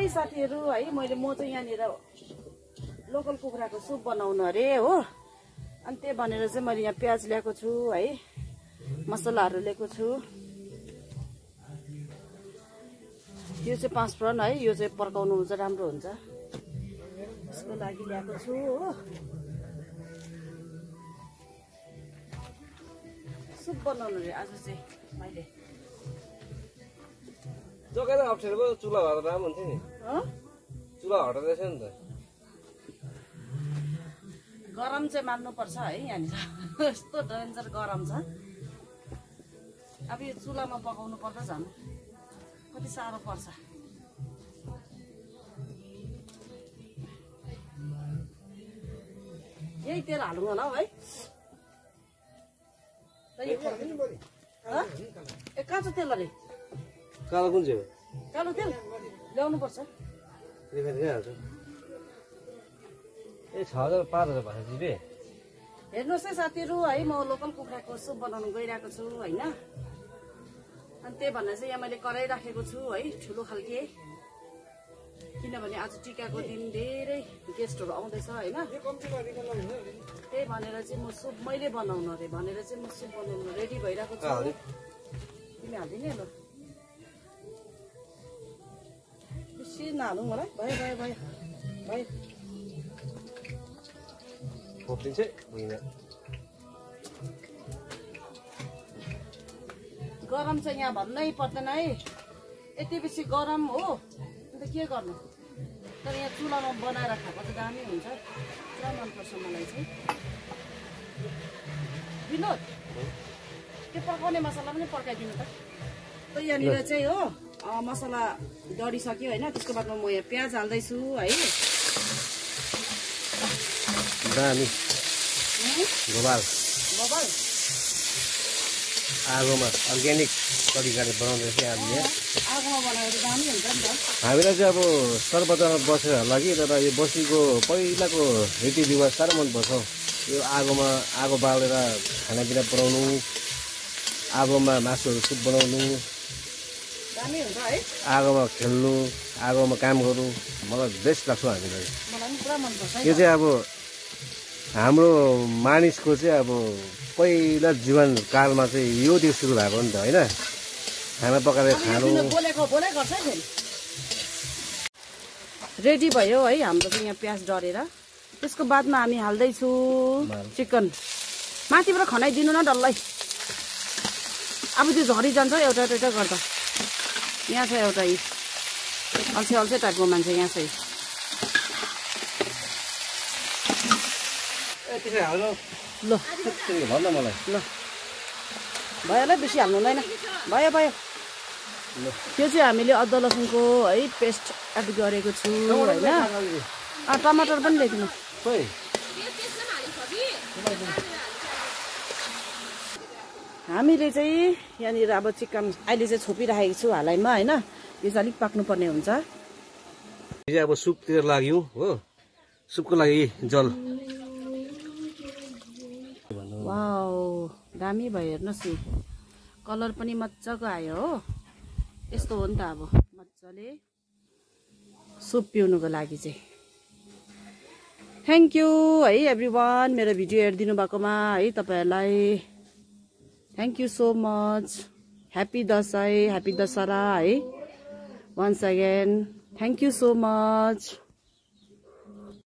है साथीहरु है म चाहिँ यहाँनिर लोकल कुखुराको सुप बनाउनु अरे हो अनि त्यही भनेर चाहिँ मैले यहाँ प्याज ल्याएको छु है मसलाहरु ल्याएको छु यो चाहिँ 5 फोरन है यो चाहिँ पर्काउनु चाहिँ राम्रो हुन्छ यसको लागि ल्याएको छु हो सुप बनाउनु रे आज चाहिँ मैले जोगाएर अप्ठ्यारो चुला हटाएर राम्रो हुन्थ्यो नि चुला हटाउँदैछ नि त गरम चाहिँ मान्नु पर्छ है यहाँनिर यस्तो डेन्जर गरम छ अब यो चुलामा पकाउनु पर्दा झन् कति साह्रो पर्छ यही तेल हालौँ होला है ए काँचो तेल अरे कालो कुन चाहिँ हो कालो तेल ल्याउनु पर्छ ए 6000 5000 भन्छ दिदी हेर्नुहोस् है साथीहरु है म लोकल कुखुराको सुप बनाउन गइरहेको छु हैन अनि त्यही भनेर चाहिँ यहाँ मैले कराई राखेको छु है ठुलो खालके किनभने आज टिकाको दिन धेरै गेस्टहरु आउँदैछ हैन त्यही भनेर चाहिँ म सुप मैले बनाउनु अरे भनेर चाहिँ म सुप बनाउन रेडी भइरहेको छु तिमी हाल्दिने ल बेसी नहालौँ होला भयो भयो भयो भयो खोप्दिन्छ होइन गरम चाहिँ यहाँ भन्नै पर्दैन है यति बेसी गरम हो अन्त के गर्नु तर यहाँ चुलामा बनाएर खाएको चाहिँ दामी हुन्छ पुरा मनपर्छ मलाई चाहिँ विनोद त्यो पकाउने मसला पनि पकाइदिनु त यहाँनिर चाहिँ हो मसला डढिसक्यो होइन त्यसको बादमा म यहाँ प्याज हाल्दैछु है दामी गोबाल गोबाल आगोमा अर्ग्यानिक तरिकाले बनाउँदैछ हामीले आगोमा बनाएर दामी हुन्छ नि त हामीलाई चाहिँ अब सर्वबजारमा बसेर होला कि तर यो बस्तीको पहिलाको रीतिरिवाज साह्रो मनपर्छ यो आगोमा आगो बालेर खानापिना बनाउनु आगोमा मासुहरू सुप बनाउनु दामी हुन्छ है आगोमा खेल्नु आगोमा काम गर्नु मलाई बेस्ट लाग्छ हामीलाई मलाई पनि पुरा मनपर्छ यो चाहिँ अब हाम्रो मानिसको चाहिँ अब पहिला जीवन कालमा चाहिँ यो दिन सुरु भएको नि त होइन खाना पकाएर खानु रेडी भयो है हाम्रो चाहिँ यहाँ प्याज डढेर त्यसको बादमा हामी हाल्दैछु चिकन माथिबाट खनाइदिनु न डल्लै अब त्यो झरी जान्छ एउटा एउटा गर्दा यहाँ छ एउटा अल्छे अल्छे टाइपको मान्छे यहाँ चाहिँ ल भन्न मलाई ल भयो ल बेसी हाल्नु हुँदैन भयो भयो त्यो चाहिँ हामीले अदुवा लसुनको है पेस्ट एड गरेको छु होइन टमाटर पनि ल्याइदिनु हामीले चाहिँ यहाँनिर अब चिकन अहिले चाहिँ छोपिराखेको छु हालैमा होइन यो चाहिँ अलिक पाक्नुपर्ने हुन्छ अब सुपतिर लाग्यौँ हो सुपको लागि जल वाउ दामी भयो हेर्नुहोस् नि कलर पनि मजाको आयो हो यस्तो हो नि त अब मजाले सुप पिउनुको लागि चाहिँ थ्याङ्क यू है एभ्रिवान मेरो भिडियो हेरिदिनु भएकोमा है तपाईँहरूलाई thank you so much happy Dashain happy Dussehra है once again thank you so much